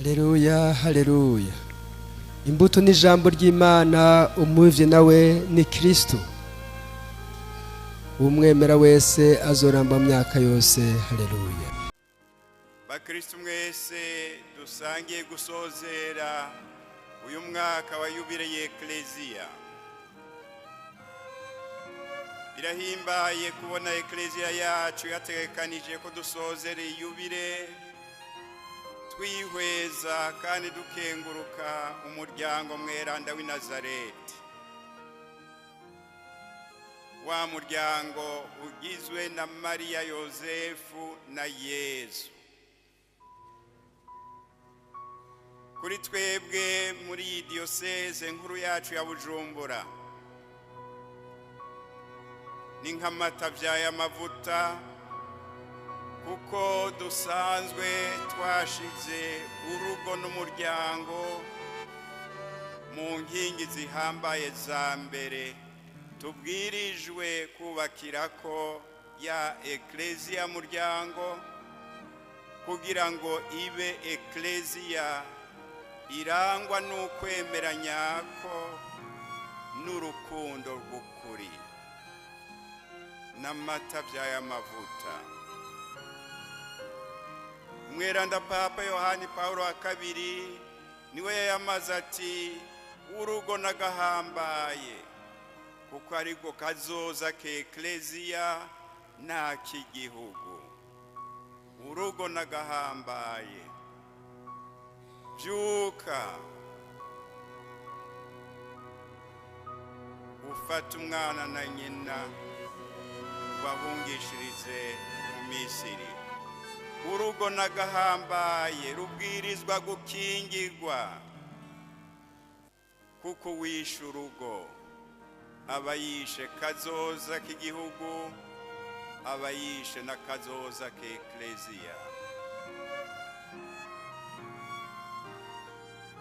Haleluya, haleluya. Imbuto ni ijambo ry'Imana, umuvyi nawe ni Kristo. Umwemera wese azoramba myaka yose. Haleluya. Bakristu mwese dusangiye gusozera uyu mwaka wa yubile y'Ekleziya, birahimbaye kubona Ekleziya yacu yategekanije ko dusozera iyubile twihweza kandi dukenguruka umuryango mweranda w'i Nazareti, wa muryango ugizwe na Mariya, Yozefu na Yezu. Kuri twebwe muri iyi diyoseze nkuru yacu ya Bujumbura ni nk'amata abyaye amavuta, kuko dusanzwe twashize urugo n'umuryango mu nkingi zihambaye za mbere tubwirijwe kubakirako ya ekleziya muryango, kugira ngo ibe ekleziya irangwa n'ukwemera nyako n'urukundo rw'ukuri n'amata by'aya mavuta. Umweranda Papa Yohani Paulo wa kabiri niwe yayamaze ati: "Urugo n'agahambaye, kuko ariko kazoza k'ekleziya n'ak'igihugu." Urugo n'agahambaye. Byuka ufate umwana na nyina, ubahungishirize mu Misiri. Urugo n'agahambaye rubwirizwa gukingirwa, kuko uwishe urugo aba yishe kazoza k'igihugu, aba yishe na kazoza k'ekleziya.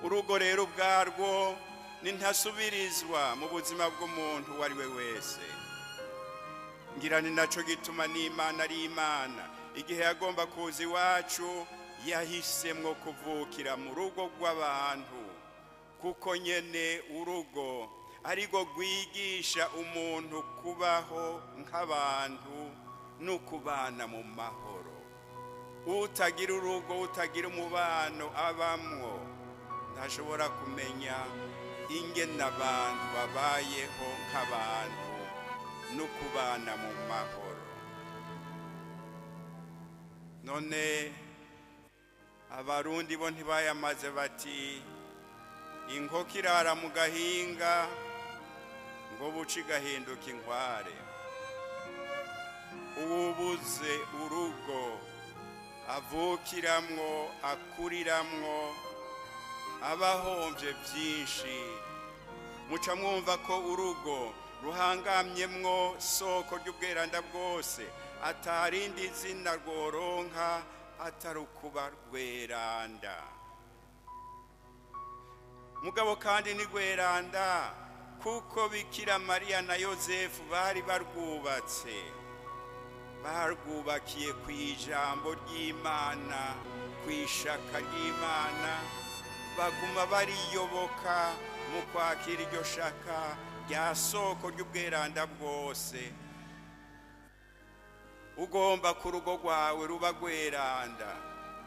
Urugo rero ubwarwo ni ntasubirizwa mu buzima bw'umuntu uwo ari we wese. Ngira ni naco gituma n'Imana ari Imana, igihe yagomba kuza iwacu yahisemwo kuvukira mu rugo rw'abantu, kuko nyene urugo arirwo rwigisha umuntu kubaho nk'abantu no kubana mu mahoro. Utagira urugo, utagira umubano abamwo, ntashobora kumenya ingene abantu babayeho nk'abantu no kubana mu mahoro. None Abarundi bo ntibayamaze bati: "Inkoko irara mu gahinga ngo buce igahinduka inkware." Uwubuze urugo avukiramwo, akuriramwo, aba ahomvye byinshi. Muca mwumva ko urugo ruhangamyemwo soko ry'ubweranda bwose, atarindi zina rworonka atari ukuba rweranda. Mugabo kandi ni rweranda kuko Bikira Mariya na Yozefu bari barwubatse, barwubakiye ku ijambo ry'Imana, ku ishaka ry'Imana, baguma bariyoboka mu kwakira iryo shaka rya soko ry'ubweranda bwose. Ugomba ku rugo rwawe ruba rweranda,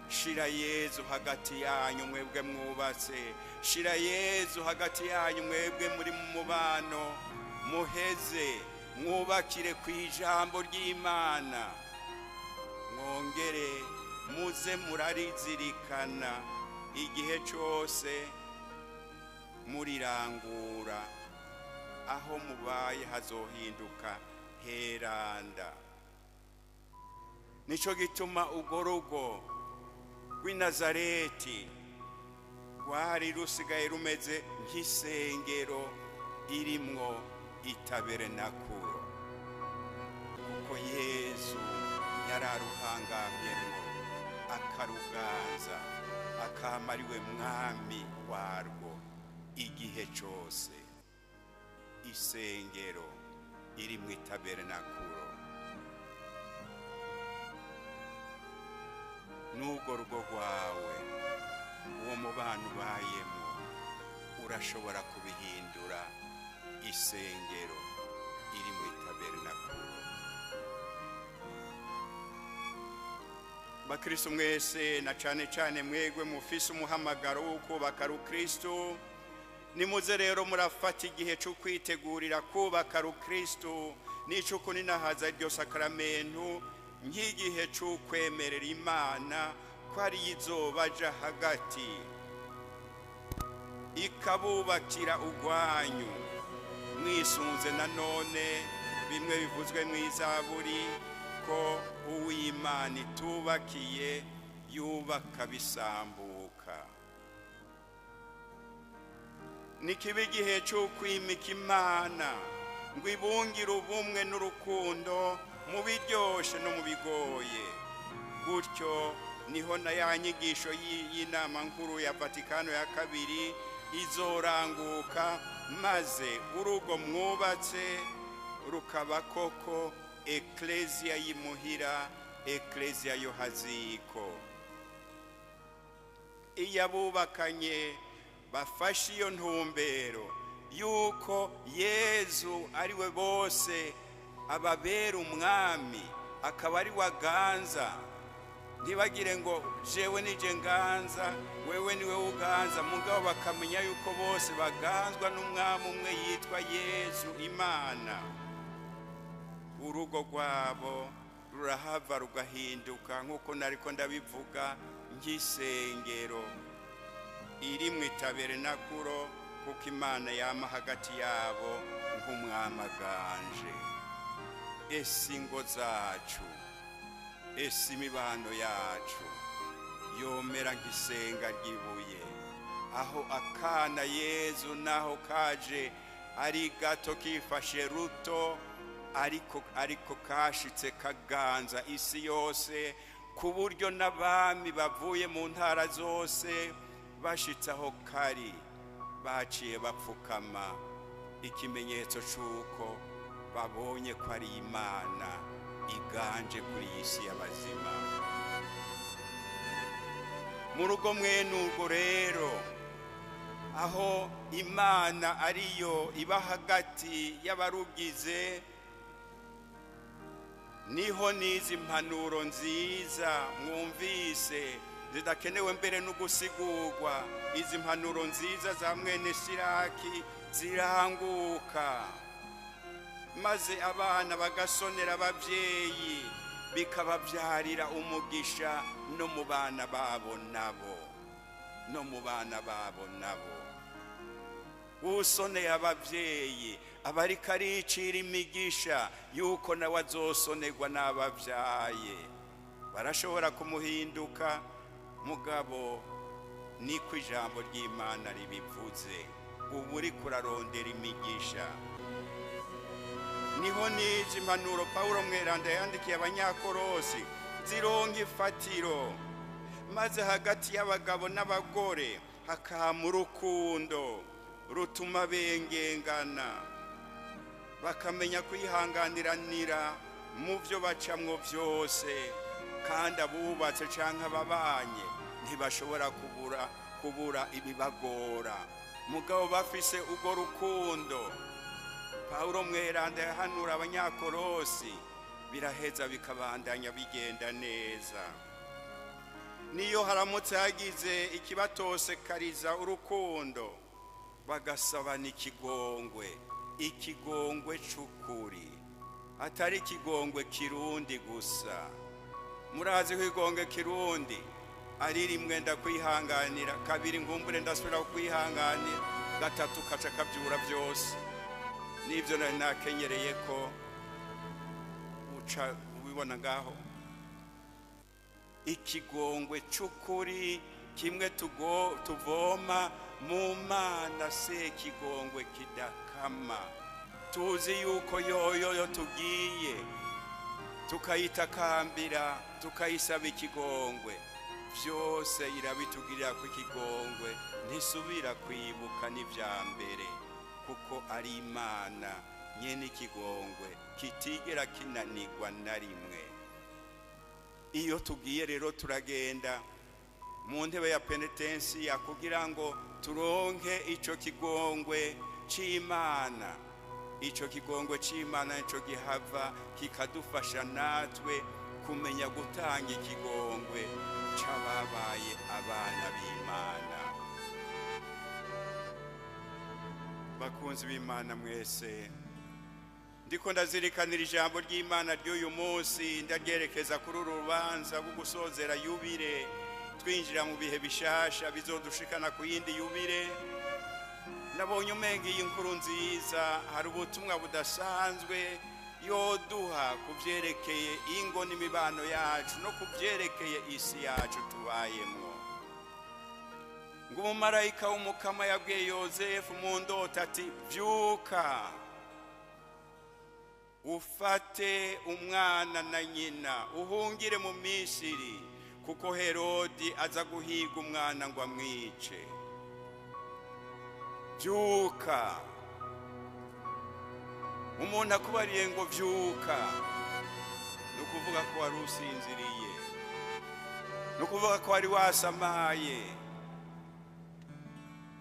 shira Yezu hagati yanyu mwebwe mwubatse, shira Yezu hagati yanyu mwebwe muri mu mubano, muheze mwubakire ku ijambo ry'Imana, mwongere muze murarizirikana igihe cyose murirangura. Aho mubaye hazohinduka heranda. Nico gituma urwo rugo rw'i Nazareti rwari rusigaye rumeze nk'isengero irimwo itaberenakuro, kuko Yezu yararuhangamyemwo akaruganza, akama ariwe mwami warwo igihe cyose. Isengero irimwo itaberenakuro. N'urwo rugo rwawe, Imana ubayemo urashobora kubihindura isengero iri mu tabernakuro. Bakristo mwese, na cane cane mwegwe mufise umuhamagaro wo kubaka rukristo, nimuze rero murafata igihe cyo kwitegurira kubaka rukristo n'ico kuninahaza iryo sakramentu nk'igihe cyo kwemerera Imana ko ari izobaja hagati ikabubakira ugwanyu, mwisunze nanone bimwe bivuzwe mu Izaburi ko uw'Imana itubakiye yubaka bisambuka. Nikiba igihe cyo kwimika Imana ngo ibungire ubumwe n'urukundo mu biryoshe no mu bigoye. Gutyo niho na ya nyigisho y'inama nkuru ya Vatikano ya kabiri izoranguka, maze urugo mwubatse rukaba koko eklezia y'imuhira, eklezia yo haziko. Iyo abubakanye bafashe iyo ntumbero yuko Yezu ari we bose ababera umwami, akaba ari waganza, ntibagire ngo jewe nije nganza, wewe niwe uganza, mugabo bakamenya yuko bose baganzwa n'umwami umwe yitwa Yezu Imana. Urugo rwabo rurahava rugahinduka nk'uko nariko ndabivuga nk'isengero iri mu itaberenakuro, kuko Imana yama hagati yabo nk'umwami aganje. Ese ingo zacu, ese imibano yacu yomera nk'isenga ry'ibuye, aho akana Yezu naho kaje ari gato kifashe ruto, ariko kashitse kaganza isi yose, ku buryo n'abami bavuye mu ntara zose bashitse aho kari baciye bapfukama, ikimenyetso c'uko babonye ko ari Imana iganje kuri iyi si y'abazima. Mu rugo mwene urwo rero, aho Imana ariyo iba hagati y'abarugize, niho n'izi mpanuro nziza mwumvise zidakenewe mbere no gusigurwa. Izi mpanuro nziza za mwene Siraki ziranguka, maze abana bagasonera ababyeyi, bikababyarira umugisha no mu bana babo nabo, no mu bana babo nabo. Usoneye ababyeyi aba ariko aricira imigisha yuko nawe azosonerwa n'ababyaye. Barashobora kumuhinduka, mugabo niko ijambo ry'Imana ribivuze, ubu uri kurarondera imigisha. Niho n'izi impanuro Pawulo mweranda yandikiye Abanyakorosi zironka ifatiro, maze hagati y'abagabo n'abagore hakama urukundo rutuma bengengana, bakamenya kwihanganiranira mu byo bacamwo byose, kandi abubatse canke ababanye ntibashobora kubura ibibagora, mugabo bafise urwo rukundo. Pawulo mweranda yahanura Abanyakorosi, biraheza bikabandanya bigenda neza. Niyo haramutse hagize ikibatosekariza urukundo, bagasabana ikigongwe, ikigongwe c'ukuri, atari ikigongwe kirundi gusa. Murazi ko ikigongwe kirundi ari rimwe ndakwihanganira, kabiri nkumbure ndasubira kwihanganira, gatatu kaca kabyura byose. Nibyo nari nakenyereye ko uca ubibona ngaho. Ikigongwe c'ukuri kimwe tuvoma mu Mana, se ikigongwe kidakama. Tuzi yuko yoyo tugiye tukayitakambira, tukayisaba ikigongwe, byose irabitugirira ku ikigongwe, ntisubira kwibuka n'ibya mbere, kuko ari Imana nyene ikigongwe kitigera kinanirwa na rimwe. Iyo tugiye rero turagenda mu ntebe ya penetensiya kugira ngo turonke ico kigongwe c'Imana. Ico kigongwe c'Imana nico gihava kikadufasha natwe kumenya gutanga ikigongwe c'ababaye abana b'Imana. Bakunzi b'Imana mwese, ndiko ndazirikanira ijambo ry'Imana ry'uyu munsi, ndaryerekeza kuri uru rubanza rwo gusozera yubire, twinjira mu bihe bishasha bizodushikana ku yindi yubire. Nabonye umenga iyi nkuru nziza hari ubutumwa budasanzwe yoduha ku vyerekeye ingo n'imibano yacu no ku vyerekeye isi yacu tubayemwo. Ngo umumarayika w'Umukama yabwiye Yozefu mu ndoto ati: vyuka ufate umwana na nyina uhungire mu Misiri, kuko Herodi aza guhiga umwana ngo amwice. Vyuka. Umuntu akubariye ngo vyuka, ni ukuvuga ko wari usinziriye, ni ukuvuga ko wari wasamaye.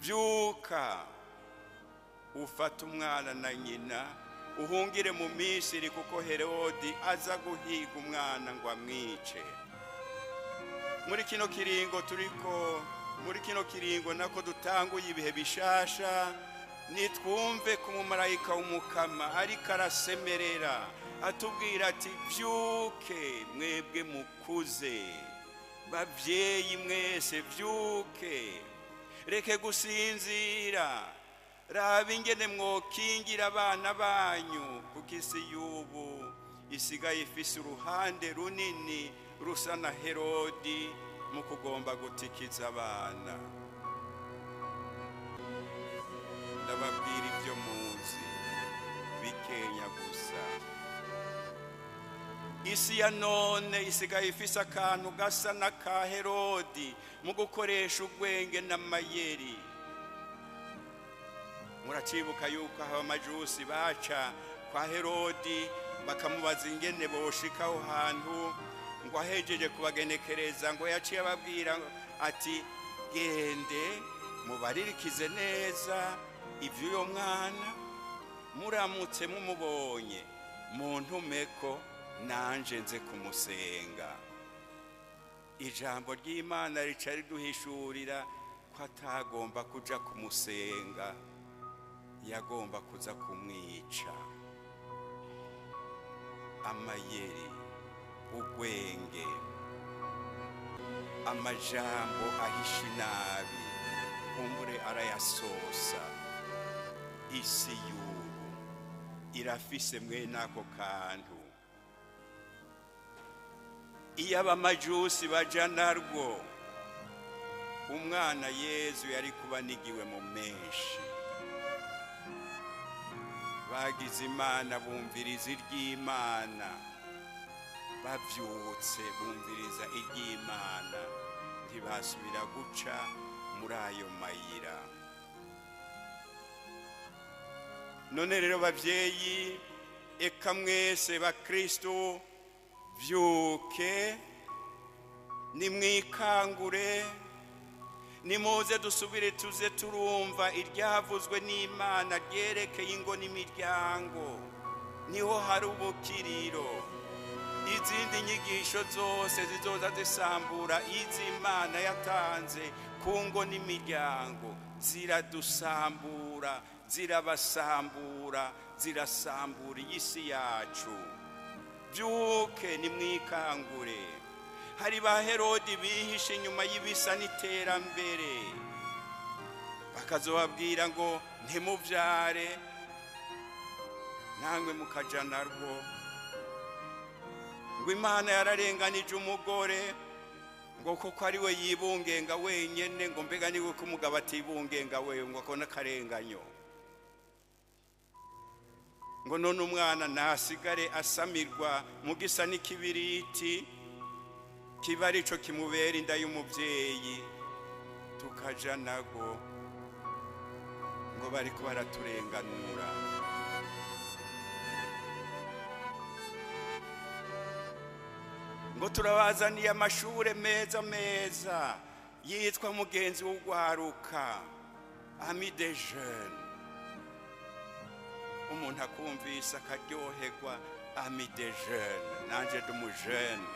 Vyuka ufate umwana na nyina uhungire mu Misiri, kuko Herodi aza guhiga umwana ngo amwice. Muri kino kiringo turiko, muri kino kiringo nako dutanguye ibihe bishasha, nitwumve ko umumarayika w'Umukama ariko arasemerera atubwira ati: vyuke mwebwe mukuze, bavyeyi mwese vyuke, reke gusinzira, raba ingene mwokingira abana banyu, kuko isi y'ubu isigaye ifise uruhande runini rusa na Herodi mu kugomba gutikiza abana. Ndababwira ibyo muzi bikenya gusa. Isi ya none isigaye ifise akantu gasa n'aka Herodi mu gukoresha ubwenge n'amayeri. Muracibuka yuko abamajusi baca kwa Herodi bakamubaza ingene boshika aho hantu, ngo ahejeje kubagenekereza ngo yaciye ababwira ati: gende mubaririkize neza ivy'uyo mwana, muramutse mumubonye muntumeko nanje nze kumusenga. Ijambo ry'Imana rica riduhishurira ko atagomba kuja kumusenga, yagomba kuza kumwica. Amayeri, ubwenge, amajambo ahisha inabi, kumbure arayasosa. Isi y'ubu irafise mwene ako kantu. Iyo abamajusi baja narwo, umwana Yezu yari kuba nigiwe mu menshi. Bagize Imana bumviriza iry'Imana, bavyutse bumviriza iry'Imana, ntibasubira guca muri ayo mayira. None rero bavyeyi, eka mwese bakristo, vyuke, nimwikangure, nimuze dusubire tuze turumva iryavuzwe n'Imana ryerekeye ingo n'imiryango. Niho hari ubukiriro. Izindi nyigisho zose zizoza zisambura izi Imana yatanze ku ngo n'imiryango, ziradusambura, zirabasambura, zirasambura isi yacu. Vyuke, nimwikangure. Hari ba Herodi bihishe inyuma y'ibisa n'iterambere, bakazobabwira ngo ntimuvyare, namwe mukaja narwo. Ngo Imana yararenganije umugore, ngo koko ari we yibungenga wenyene, ngo mbega niwe ko umugabo atibungenga wewe, ngo akona akarenganyo. Ngo none umwana ntasigare asamirwa mu gisa n'ikibiriti, kiba arico kimubera inda y'umuvyeyi, tukaja nago ngo bariko baraturenganura. Ngo turabazaniye amashure meza meza, yitwa mugenzi w'ugwaruka, ami des jeunes. Umuntu akumvise akaryoherwa, ami des jeunes, nanje ndi umujene,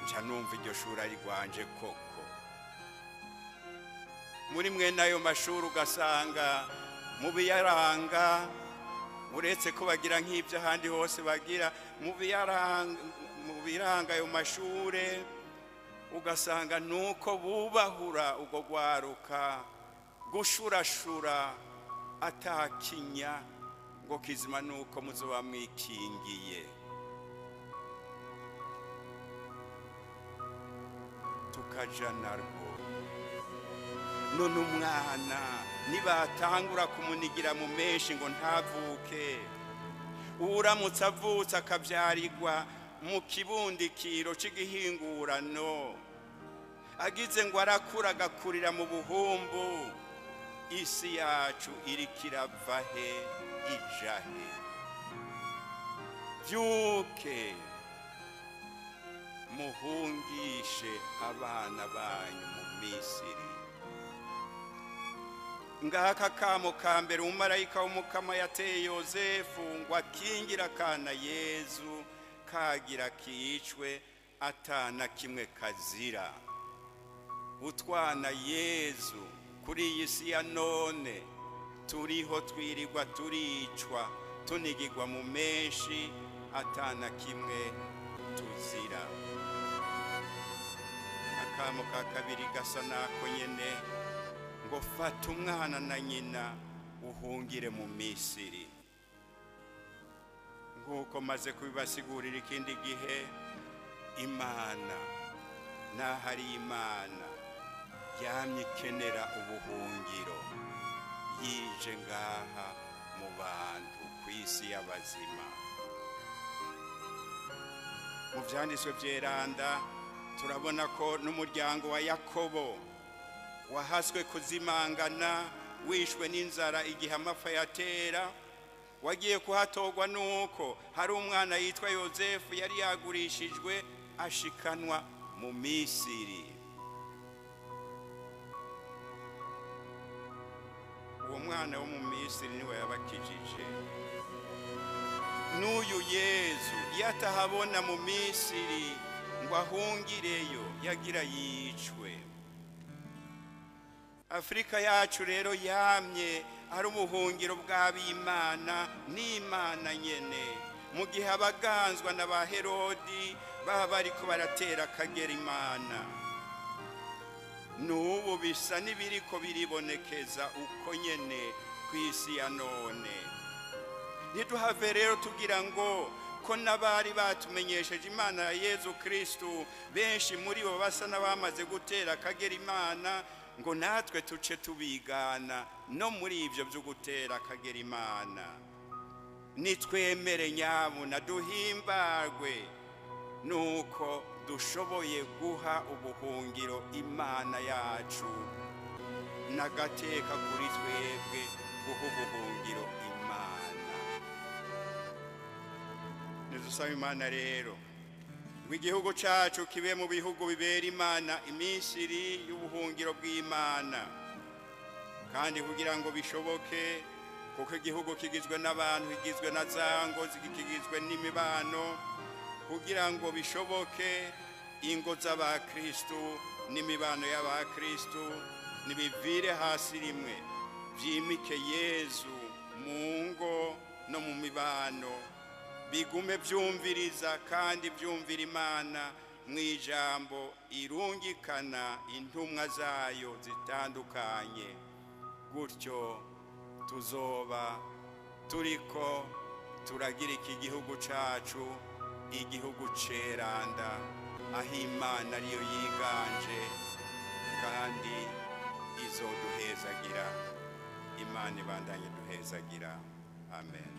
nca numva iryo shuri ari rwanje koko. Muri mwe n'ayo mashuri ugasanga mu biyaranga, uretse ko bagira nk'ibyo ahandi hose bagira, mu biranga ayo mashure ugasanga nuko bubahura ubwo gwaruka gushurashura atakinya ngo kizima nuko muzoba mwikingiye. Tukaja narwo. None umwana nibatangura kumunigira mu menshi ngo ntavuke, uramutse avutse akavyarirwa mu kibundikiro c'igihingurano, agize ngo arakura agakurira mu buhumbu, isi yacu iriko irava he ija he? Vyuke muhungishe abana banyu mu Misiri. Ngaka kamo ka mbere umumarayika w'Umukama yateye Yozefu ngo akingira akana Yezu kagira kicwe atana kimwe kazira. Utwana Yezu kuri iyi si ya none turiho twirirwa turicwa tunigirwa mu menshi atana kimwe tuzira. Akamo ka kabiri gasa nako nyene ngo fata umwana na nyina uhungire mu Misiri. Nkuko maze kubibasigurira ikindi gihe, Imana n'ahari Imana yamye ikenera ubuhungiro, yije ngaha mu bantu ku isi y'abazima. Mu vyanditswe vyeranda turabona ko n'umuryango wa Yakobo wahaswe kuzimangana wishwe n'inzara igihe amapfa yatera, wagiye kuhatorwa nuko hari umwana yitwa Yozefu yari yagurishijwe ashikanwa mu Misiri. Uwo mwana wo mu Misiri niwe yabakijije. N'uyu Yezu yatahabona mu Misiri ngo ahungireyo, yagira yicwe. Afrika yacu rero yamye ari ubuhungiro bw'abimana n'Imana nyene, mu gihe abaganzwa na ba Herodi baba bariko baratera akagera Imana. N'ubu bisa n'ibiriko biribonekeza uko nyene kw'isi ya none. Ntiduhave rero tugira ngo ko n'abari batumenyesheje Imana ya Yezu Kristu benshi muri bo basa n'abamaze gutera akagera Imana, ngo natwe tuce tubigana no muri ivyo byo gutera akagera Imana. Nitwemere nyabuna duhimbarwe nuko dushoboye guha ubuhungiro Imana yacu, n'agateka kuri twebwe guha ubuhungiro Imana. Nidusaba Imana rero ngo igihugu cacu kibe mu bihugu bibera Imana imisiri y'ubuhungiro bw'Imana, kandi kugira ngo bishoboke, kuko igihugu kigizwe n'abantu, kigizwe na zango, kigizwe n'imibano, kugira ngo bishoboke ingo z'abakristu n'imibano y'abakristu nibivire hasi rimwe, vyimike Yezu mu ngo no mu mibano, bigume vyumviriza kandi vyumvira Imana mw'ijambo irungikana intumwa zayo zitandukanye. Gutyo tuzoba turiko turagira iki gihugu cacu igihugu ceranda, aho Imana ariyo yiganje kandi izoduhezagira. Imana ibandanye duhezagira. Amen.